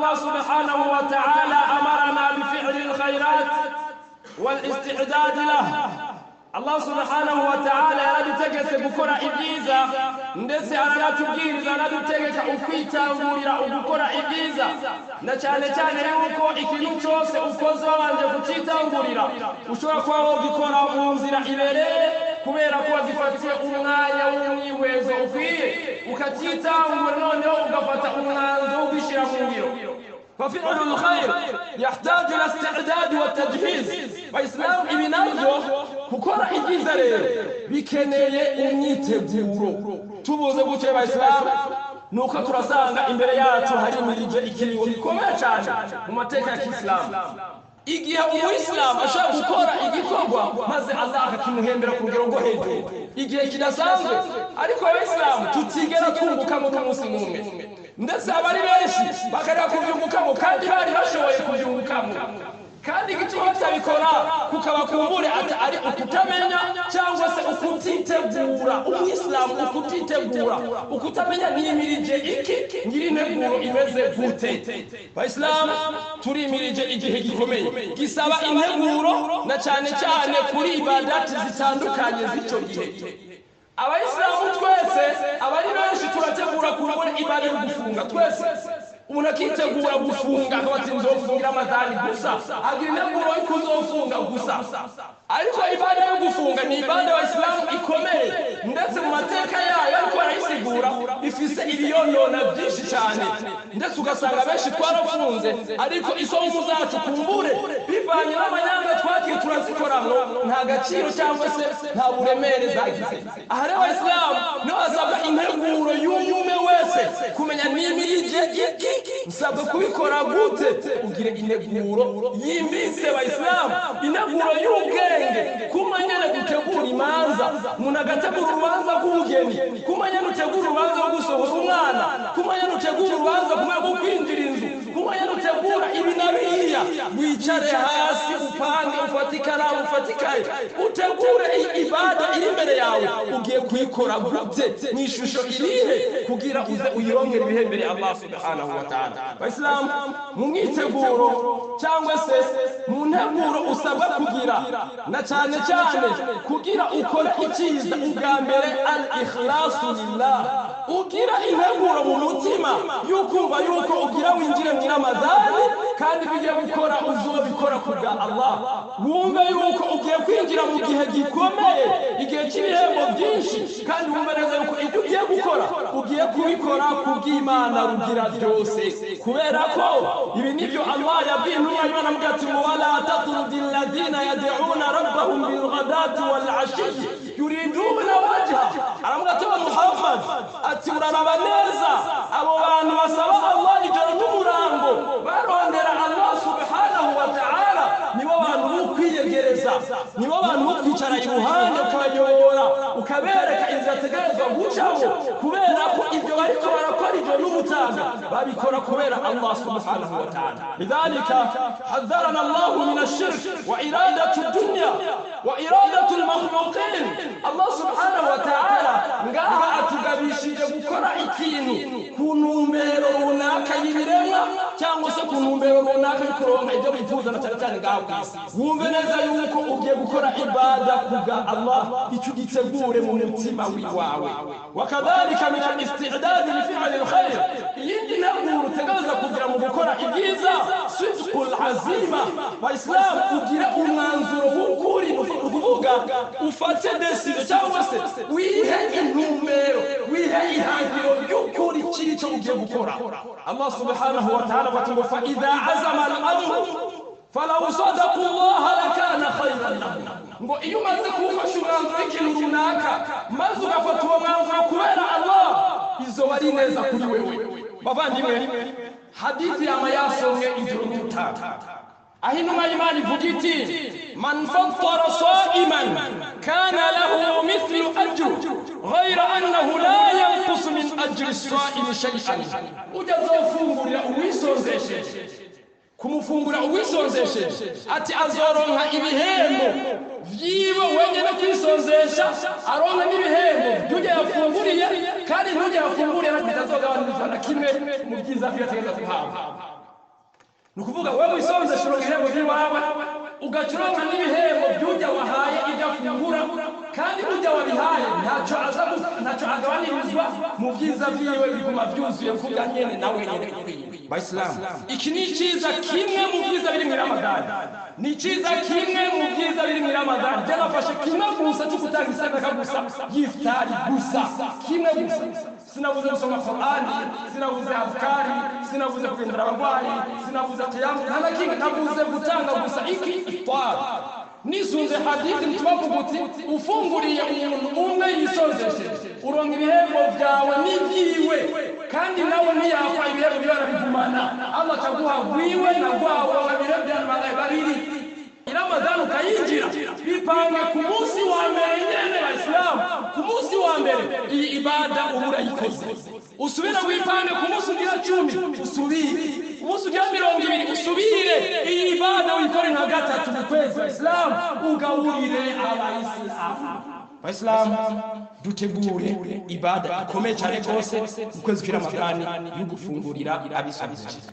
الله سبحانه وتعالى أمرنا بفعل الخيرات والاستعداد له. Allah subhanahu wa ta'ala yaradutegetse gukora ibyiza, ndetse aranatubwiriza, aradutegeka ukwitangurira ugukora ibyiza, na cyane cyane yuko ikintu cyose ukoze wabanje kucyitangurira ushobora kuba wogikora mu nzira ibereye, kubera ko wagifatiye umwanya w'umwihwezo ukwiye, ukacyitangura noneho ugafata umwanzuro wo kwishyira mu ngiro. ففعل الخير يحتاج الى استعداد والتجهيز. Bayisilamu, ibi nabyo gukora ibyiza rero bikeneye umwiteguro. Tubuze gutyo, bayisilamu, nuko turasanga imbere yacu hari imirije ikiringo gikomeye cyane mu mateka ya kisilamu, igihe umuyisilamu ashobora gukora igikorwa maze Allah akakimuhembera ku rugero rwo hejuru, igihe kidasanzwe, ariko abayisilamu tutigera twungukamo n'umunsi n'umwe, ndetse abari benshi bakareba kubyungukamo kandi bari bashoboye kubyungukamo, kandi igituma batabikora kukaba kumbure ari ukutamenya cyangwa se ukutitegura. Umuyisilamu ukutitegura, ukutamenya nimirije iki, ngira integuro imeze gute. Bayisilamu, turimirije igihe gikomeye gisaba integuro, na cyane cyane kuri ibadati zitandukanye z'icyo gihe. Abayisilamu twese, abari benshi, turategura kumbure ibada yo gufunga. Twese umuntu akitegura gufunga, akaba ati nzofungira Ramadani gusa, agira integuro yo kuzofunga gusa. Ariko ibada yo gufunga ni ibada y'Abayisilamu ikomeye, ndetse mu mateka yayo ariko barayisigura ifise ibiyonona byinshi cyane, ndetse ugasanga benshi twarafunze, ariko isomo zacu kumbure bivanye n'amanyanga twagiye turazikoramwo nta gaciro cyangwa se nta buremere zagize. Aha rero abayisilamu niho hasabwa integuro y'umwe wese kumenya nimirije iki, nsabwa kubikora gute, ugire integuro yimbitse. Bayisilamu, integuro y'ubwenge, kumanyana gutegura imanza, umuntu agategura urubanza rw'ubugeni, kumanyana utegura urubanza rwo gusohora umwana, kumanyana utegura urubanza kumwe rwo kwinjira inzu, kumanyana utegura ibi na biriya, wicare hasi upange, ufate ikaramu, ufate ikaye, utegure ibada iri imbere yawe, ugiye kuyikora gute, mu ishusho irihe, kugira uze uyironkere ibihembere Allah subhanahu wa ta'ala. Bayisilamu, mu mwiteguro cyangwa se mu nteguro usabwa kugira, na cyane cyane kugira ukore icyiza, ubwa mbere al ikhlasu lillah. Ugira integuro mu mutima y'ukumva yuko ugira winjire mu Ramadani, kandi ibyo ugiye gukora uzobikora ku bwa Allah. Wumve yuko ugiye kwinjira mu gihe gikomeye, igihe cy'ibihembo byinshi, kandi wumve neza yuko ibyo ugiye gukora ugiye kubikora ku bw'Imana Rugira byose, kubera ko ibi nibyo Allah yabwiye intumwa y'Imana, avuga ati ngo wala tatrudi alladhina yad'una rabbahum bilghadati wal ashi yuriduna wajha. Aravuga ati wa Muhammad, ati uraraba neza abo bantu basaba Allah ijoro n'umurango barondera Allah subhanahu wa ta'ala, nibo bantu bo kwiyegereza, nibo bantu bo kwicara iruhande, ukabayobora, ukabereka inzira ategerezwa gucamo, kubera ko ibyo bariko barakora ijoro n'umutaga babikora kubera Allah subhanahu wa ta'ala. Lidhalika hadharana Allah min ash-shirk wa iradatu dunya wa iradatu al-makhluqin. Allah subhanahu wa ta'ala ngaha atugabishije gukora ikintu ku ntumbero runaka y'ibiremwa cyangwa se ku ntumbero runaka yo kuronka ibyo wifuza, na cyane cyane ngaho ku isi. Wumve neza yuko ugiye gukora ibada kubwa Allah, icyo ugitegure mu mutima wiwawe. Wakadhalika min al-istidad li fi'li al-khair, iyindi nteguro utegereza kugira mu gukora ibyiza, sidqul azima. Bayisilamu, ugira umwanzuro w'ukuri, ni ukuvuga ufate décision cyangwa se wihe intumbero, wihe ihangiro ry'ukuri cy'icyo ugiye gukora. Allah subhanahu wa ta'ala ati ngo fa idha azama al-amru falaw sadaqu Allah lakana khayran lahum. Ngo iyo umaze kuwufasha umwanzuro w'ikintu runaka, maze ugafata uwo mwanzuro kubera Allah, izoba ari neza kuri wewe. Bavandimwe, hadithi yama yasomwe ijoro n'umutaga, aho intumwa y'Imana ivuga iti man fattara sa'iman kana lahu mithlu ajru ghayra annahu la yanqus min ajri as-sa'imi shay'an. Ujya azofungurira uwisonzesheje, kumufungura uwisonzesheje, ati azoronka ibihembo vyiwe wenyene kwisonzesha, aronka n'ibihembo by'ujya yafunguriye, kandi ntujya yafunguriye bitazogabaniriza na kimwe mu byiza vyo ategereza guhabwa. Ni ukuvuga wowe wisonzesha uronka ibihembo by'iwawe, ugaca uronka n'ibihembo by'ujya wahaye ibyo afungura, kandi ujya wabihaye ntacyo aza ntacyo agabanirizwa mu byiza byiwe, biguma byuzuye kubya nyene nawe nyene ukwiye. Bayisilamu, iki ni icyiza kimwe mu byiza biri mu Ramadani, ni icyiza kimwe mu byiza biri mu Ramadani. Jya nafashe kimwe gusa cyo gutanga isadaka gusa y'iftari gusa, kimwe gusa. Sinavuze gusoma Qur'ani, sinavuze azkari, sinavuze kugendera abarwayi, sinavuze qiyamu, nta na kimwe navuze, gutanga gusa iki iftar. Nisunze hadithi mtubavuga uti ufunguriye umuntu umwe yisonzesheje uronka ibihembo byawe n'ibyiwe, kandi nawe ntiyapfa, ibihembo biba arabigumana. Allah akaguha gwiwe na gwawe, ibihembo byanyu bangahe? Babiri. Ramadani ukayinjira, bipanga ku munsi wa mbere nyene. Bayisilamu, ku munsi wa mbere iyi ibada uba urayikoze. Usubire wipange ku munsi ugira 10, usubire umunsi ugira 20, usubire iyi ibada uyikore nka gatatu mu kwezi. Bayisilamu, ugaburire abayisilamu. Bayisilamu, dutegure ibada ikomeye cyane rwose mu kwezi kw'Iramadani yo gufungurira abisonzesheje.